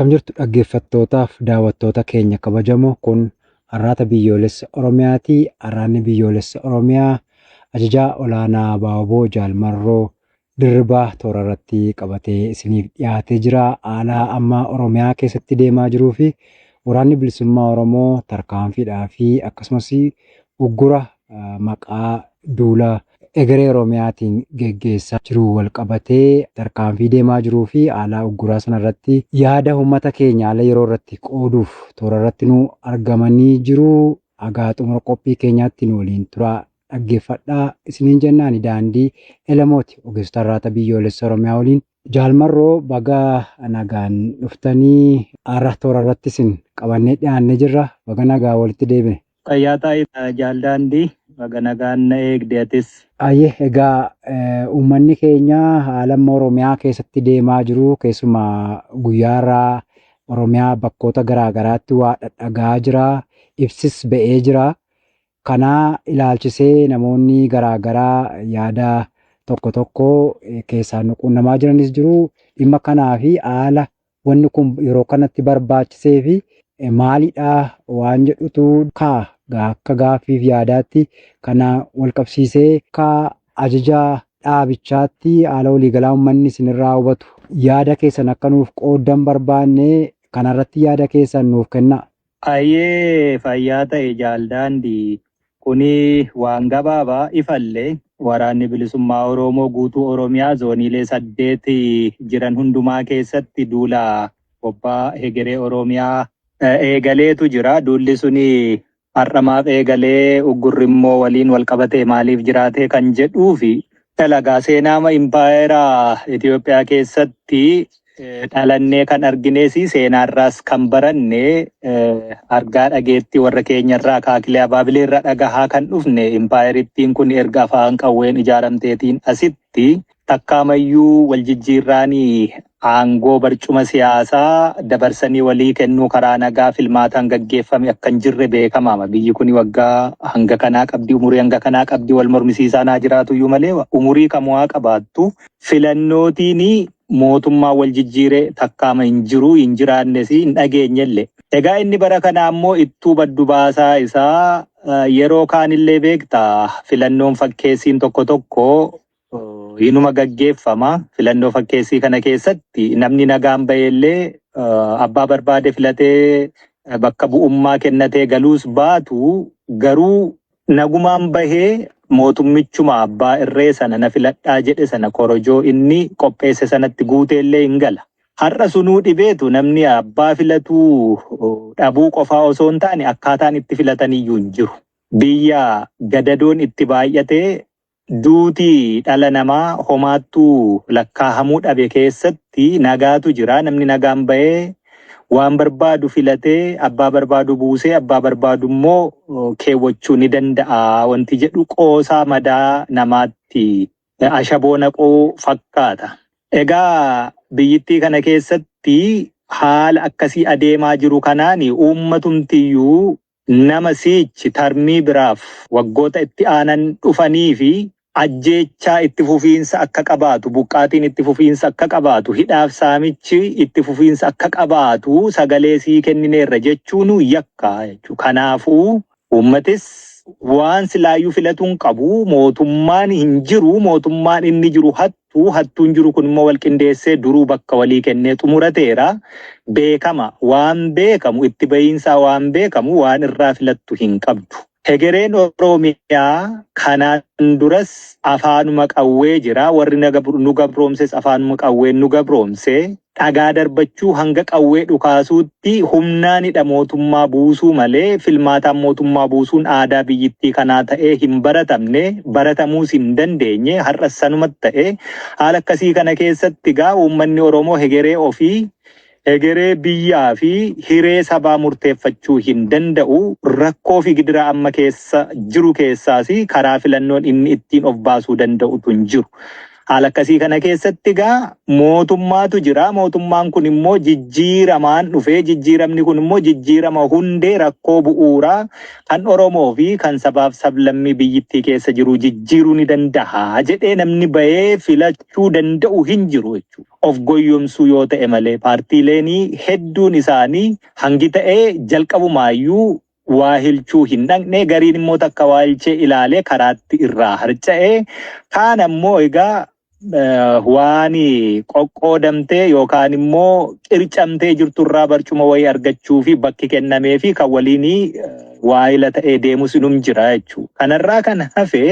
Akkam jirtu dhaggeeffattootaaf daawwattoota keenya kabajamoo, kun Arraata Biyyoolessa Oromiyaati. Arraanni Biyyoolessa Oromiyaa ajajaa olaanaa Abaaboo Jaal Marroo Dirribaa toora irratti qabatee isiniif dhiyaatee jira. Haala amma Oromiyaa keessatti deemaa jiruu fi waraanni bilisummaa Oromoo tarkaanfiidhaa fi akkasumas uggura maqaa duula egeree Oromiyaatiin geggeessaa jiru wal qabatee tarkaanfii deemaa jiruu fi haala ugguraa sanarratti yaada uummata keenya haala yeroo irratti qooduuf toora irratti nu argamanii jiru. Hagaa xumura qophii keenyaatti nu waliin turaa, dhaggeeffadhaa isiniin jennaan. Daandii Elemooti, ogeessota Arraata Biyyoolessa Oromiyaa waliin. Jaal Marroo, baga nagaan dhuftanii. Har'a toora irratti isin qabannee dhiyaannee jirra. Baga nagaa walitti deebine. Fayyaa ta'i, Jaal Daandii, baga nagaan na eegde atis. Ayyee, egaa uummanni keenya haala amma Oromiyaa keessatti deemaa jiru, keessumaa guyyaarraa Oromiyaa bakkoota garaa garaatti waa dhadhagaa jira. Ibsis ba'ee jira. Kana ilaalchisee namoonni garaa garaa yaada tokko tokko keessaan nu quunnamaa jiranis jiru. Dhimma kanaa fi haala wanni kun yeroo kanatti barbaachisee fi maalidha waan jedhutu ka'a akka gaaffiif yaadaatti. Kana wal qabsiisee akka ajaja dhaabichaatti haala waliigalaa uummanni isinirraa hubatu yaada keessan akka nuuf qooddan barbaanne. Kanarratti yaada keessan nuuf kennaa. Ayyee, fayyaa ta'e, Jaal Daandii. Kuni waan gabaabaa ifallee, waraanni bilisummaa Oromoo guutuu Oromiyaa zooniilee 8 jiran hundumaa keessatti duula bobbaa hegeree Oromiyaa eegaleetu jira. Duulli suni har'amaaf eegalee, uggurri immoo waliin wal qabatee maaliif jiraate kan jedhuu fi dalagaa seenaama impaayeraa Itoophiyaa keessatti dhalannee kan argines, seenaarraas kan baranne, argaa dhageetti warra keenyarraa, akaakilee abaabilee irraa dhagahaa kan dhufne, impaayerittiin kun erga afaan qawween ijaaramteetiin asitti takkaamayyuu wal jijjiirraanii aangoo barcuma siyaasaa dabarsanii walii kennuu karaa nagaa filmaataan gaggeeffame akka hin jirre beekamaama. Biyyi kun waggaa hanga kanaa qabdi, umurii hanga kanaa qabdi, wal mormisiisaa naa jiraatu iyyuu malee umurii kamuu haa qabaattu. Filannootiin mootummaa wal jijjiiree takkaama hin jiru, hin jiraannes, hin dhageenyellee. Egaa inni bara kanaa immoo ittuu baddu baasaa isaa yeroo kaanillee beektaa, filannoon fakkeessiin tokko tokko inuma gaggeeffama. Filannoo fakkeessii kana keessatti namni nagaan baheellee abbaa barbaade filatee bakka bu'ummaa kennatee galuus baatu, garuu nagumaan bahee mootummichuma abbaa irree sana na filadhaa jedhe sana korojoo inni qopheesse sanatti guuteellee hin gala. Har'a sunuu dhibeetu namni abbaa filatuu dhabuu qofaa osoo hin taane akkaataan itti filatan iyyuu hin jiru. Biyya gadadoon itti baay'atee duutii dhala namaa homaattuu lakkaa'amuu dhabe keessatti nagaatu jira. Namni nagaan bahee waan barbaadu filatee, abbaa barbaadu buusee, abbaa barbaadu immoo keewwachuu ni danda'a. Wanti jedhu qoosaa madaa namaatti ashaboo naquu fakkaata. Egaa biyyittii kana keessatti haala akkasii adeemaa jiru kanaan uummatumtiyyuu nama siichi tarmii biraaf waggoota itti aanan dhufanii fi ajjeechaa itti fufiinsa akka qabaatu, buqqaatiin itti fufiinsa akka qabaatu, hidhaaf saamichi itti fufiinsa akka qabaatu sagalee sii kennineerra jechuun yakka jechuudha. Kanaafuu uummatis waan silaayyuu filatuun qabu, mootummaan hin jiru, mootummaan inni jiru hattuu, hattuun jiru kun immoo wal qindeessee duruu bakka walii kennee xumurateera. Beekama, waan beekamu, itti bahiinsaa waan beekamu, waan irraa filattu hin qabdu. Hegereen Oromiyaa kanaan duras afaanuma qawwee jira. Warri nu gabroomses afaanuma qawween nu gabroomse. Dhagaa darbachuu hanga qawwee dhukaasuutti humnaanidha mootummaa buusuu malee filmaataan mootummaa buusuun aadaa biyyittii kanaa ta'ee hin baratamne, baratamuus hin dandeenye. Har'a sanumatti ta'e. Haala akkasii kana keessatti gaa uummanni Oromoo hegeree ofii, hegeree biyyaa fi hiree sabaa murteeffachuu hin danda'u. Rakkoo fi gidira amma keessa jiru keessaas karaa filannoon inni ittiin of baasuu danda'utu hin jiru. Haala akkasii kana keessatti egaa mootummaatu jira. Mootummaan kun immoo jijjiiramaan dhufee jijjiiramni kun immoo jijjiirama hundee rakkoo bu'uuraa kan Oromoo fi kan sabaaf sablammii biyyittii keessa jiru jijjiiruu ni danda'a jedhee namni bahee filachuu danda'u hin jiru jechuudha. Of goyyomsuu yoo ta'e malee paartiileen hedduun isaanii hangi ta'ee jalqabumaayyuu waa hilchuu hin dhaqne, gariin immoo takka waa hilchee ilaalee karaatti irraa harca'ee, kaan ammoo egaa waan qoqqoodamtee yookaan immoo qircamtee jirturraa barcuma wayii argachuu fi bakki kennamee fi kan waliin waayila ta'ee deemus inum jira jechuudha. Kanarraa kan hafe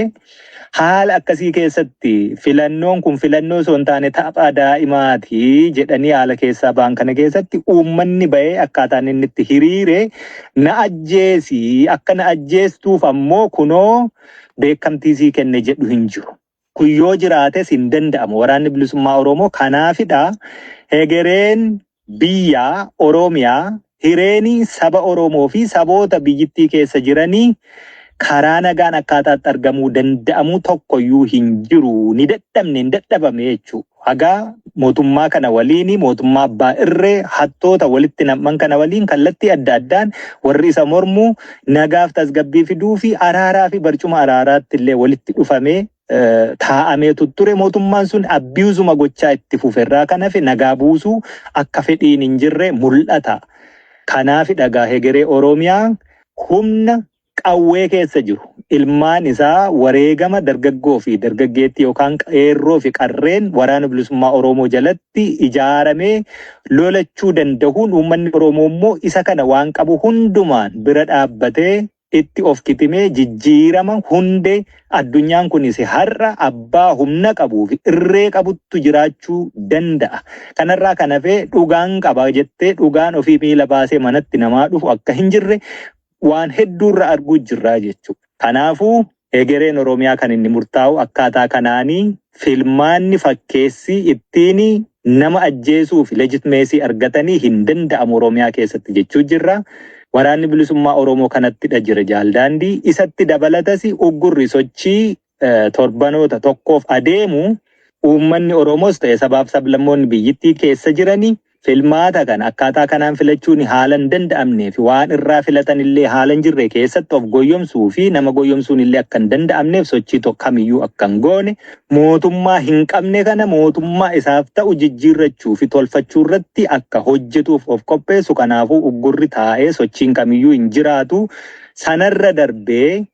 haala akkasii keessatti filannoon kun filannoo osoo hin taane tapha daa'imaati jedhanii haala keessaa ba'an kana keessatti uummanni bahee akkaataan inni itti hiriire na ajjeesi, akka na ajjeestuuf ammoo kunoo beekamtii sii kenne jedhu hin jiru. Kun yoo jiraates hin danda'amu. Waraanni Bilisummaa Oromoo kanaafidha hegereen biyya Oromiyaa, hireeni saba Oromoo fi saboota biyyittii keessa jiranii karaa nagaan akkaataatti argamuu danda'amu tokkoyyuu hin jiru. Ni dadhabne, hin dadhabame jechuudha. Hagaa mootummaa kana waliin, mootummaa abbaa irree hattoota walitti nam'an kana waliin kallattii adda addaan warri isa mormu nagaaf tasgabbii fiduu fi araaraa fi barcuma araaraatti illee walitti dhufamee taa'amee ture. Mootummaan sun abiyuuzuma gochaa itti fuferraa kan hafe nagaa buusuu akka fedhiin hin jirre mul'ata. Kanaaf dhagaa hegeree Oromiyaa humna qawwee keessa jiru ilmaan isaa wareegama dargaggoo fi dargaggeettii yookaan qeerroo fi qarreen Waraana Bilisummaa Oromoo jalatti ijaaramee lolachuu danda'uun, uummanni Oromoo immoo isa kana waan qabu hundumaan bira dhaabbatee itti of kitimee jijjiirama hundee addunyaan kunis har'a abbaa humna qabuu fi irree qabuttu jiraachuu danda'a. Kanarraa kan hafee dhugaan qaba jettee dhugaan ofii miila baasee manatti namaa dhufu akka hin jirre waan hedduurra arguu jirra jechuudha. Kanaafuu egereen Oromiyaa kan inni murtaa'u akkaataa kanaanii filmaanni fakkeessi ittiin nama ajjeesuu fi legitimacy argatanii hin danda'amu Oromiyaa keessatti jechuu jirra. Waraanni Bilisummaa Oromoo kanattidha jira jaaldaandii. Isatti dabalatas uggurri sochii torbanoota tokkoof adeemu uummanni Oromoos ta'e sabaaf sablammoonni biyyittii keessa jiranii filmaata kana akkaataa kanaan filachuun haala hin danda'amnee fi waan irraa filatan illee haala hin jirre keessatti of goyyomsuu fi nama goyyomsuun illee akka hin danda'amneef sochii kamiyyuu akka hin goone, mootummaa hin qabne kana mootummaa isaaf ta'u jijjiirrachuu fi tolfachuu irratti akka hojjetuuf of qopheessu. Kanaafuu uggurri taa'ee sochiin kamiyyuu hin jiraatu. Sanarra darbee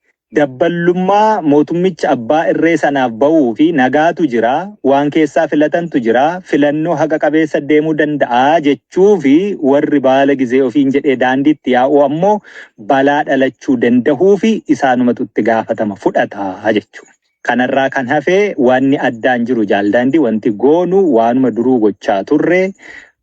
dabballummaa mootummicha abbaa irree sanaaf bahuu fi nagaatu jira, waan keessaa filatantu jira, filannoo haqa qabeessa deemuu danda'a jechuu fi warri baala gizee ofiin jedhee daandiitti yaa'u ammoo balaa dhalachuu danda'uu fi isaanumatu itti gaafatama fudhata jechuudha. Kanarraa kan hafee wanni addaan jiru jaaldaandii, wanti goonu waanuma duruu gochaa turre.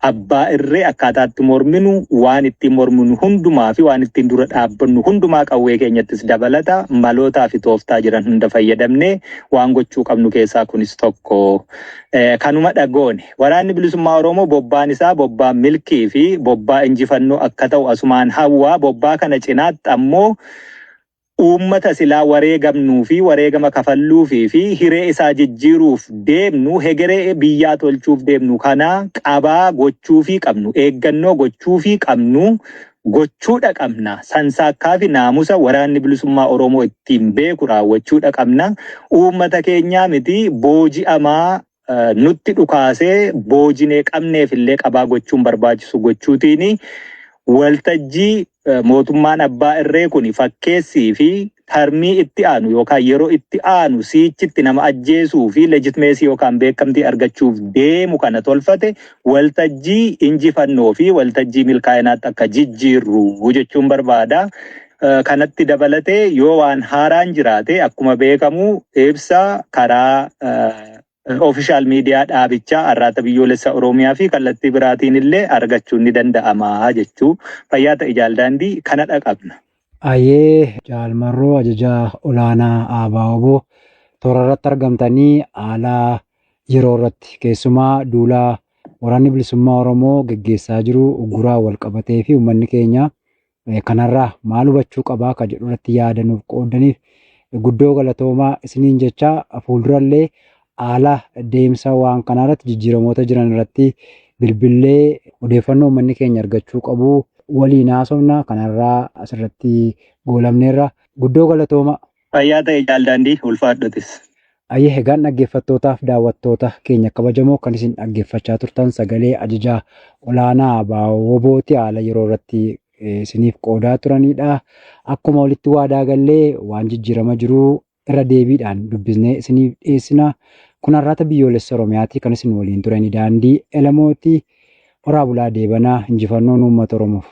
Abbaa irree akkaataatti morminu waan ittiin morminu hundumaa fi waan ittiin dura dhaabbannu hundumaa qawwee keenyattis dabalata malootaa fi tooftaa jiran hunda fayyadamnee waan gochuu qabnu keessaa kunis tokko. Kanuma dhagoone Waraanni Bilisummaa Oromoo bobbaan isaa bobbaa milkii fi bobbaa injifannoo akka ta'u asumaan hawwaa. Bobbaa kana cinaatti ammoo uummata silaa wareegamnuu fi wareegama kafalluufii fi hiree isaa jijjiiruuf deemnu, hegeree biyyaa tolchuuf deemnu kana qabaa gochuufii qabnu, eeggannoo gochuufii qabnu gochuudha qabna. Sansaakkaa fi naamusa Waraanni Bilisummaa Oromoo ittiin beeku raawwachuudha qabna. Uummata keenyaa miti booji'amaa nutti dhukaasee boojinee qabneef illee qabaa gochuun barbaachisu gochuutiin waltajjii mootummaan abbaa irree kun fakkeessii fi tarmii itti aanu yookaan yeroo itti aanu siichitti nama ajjeesuu fi legitimacy yookaan beekamtii argachuuf deemu kana tolfate waltajjii injifannoo fi waltajjii milkaa'inaatti akka jijjiirru jechuun barbaada. Kanatti dabalatee yoo waan haaraan jiraate akkuma beekamu ibsa karaa official miidiyaa dhaabichaa Arraata Biyyoolessa Oromiyaa fi kallattii biraatiin illee argachuun ni danda'ama jechuu. Fayyaa ta'e jaaldaandii, kana dhaqabna. Ayyee, Jaalmarroo, ajajaa olaanaa ABO, toora irratti argamtanii haala yeroo irratti keessumaa duulaa Waraanni Bilisummaa Oromoo geggeessaa jiru ugguraa wal qabatee fi uummanni keenya kanarraa maal hubachuu qabaa ka jedhu irratti yaada nuuf qoodaniif guddoo galatoomaa isiniin jecha, fuuldurallee Haala deemsa waan kanaa irratti jijjiiramoota jiran irratti bilbillee odeeffannoo uummanni keenya argachuu qabu waliin haasofna. Kanarraa asirratti goolamneerra. Guddoo galatooma. Fayyaa ta'e Jaaldaandii, ulfaadhotis. Ayyee, egaan dhaggeeffattootaaf daawwattoota keenya kabajamoo, kan isin dhaggeeffachaa turtan sagalee ajajaa olaanaa WBOti haala yeroo irratti isiniif qoodaa turanidha. Akkuma walitti waadaa gallee waan jijjiirama jiru irra deebiidhaan dubbisnee isiniif dhiyeessina. Kun Arraata Biyyoolessa Oromiyaati, kan isin waliin turani Daandii Elamooti. Horaa bulaa deebanaa, injifannoon uummata Oromoof.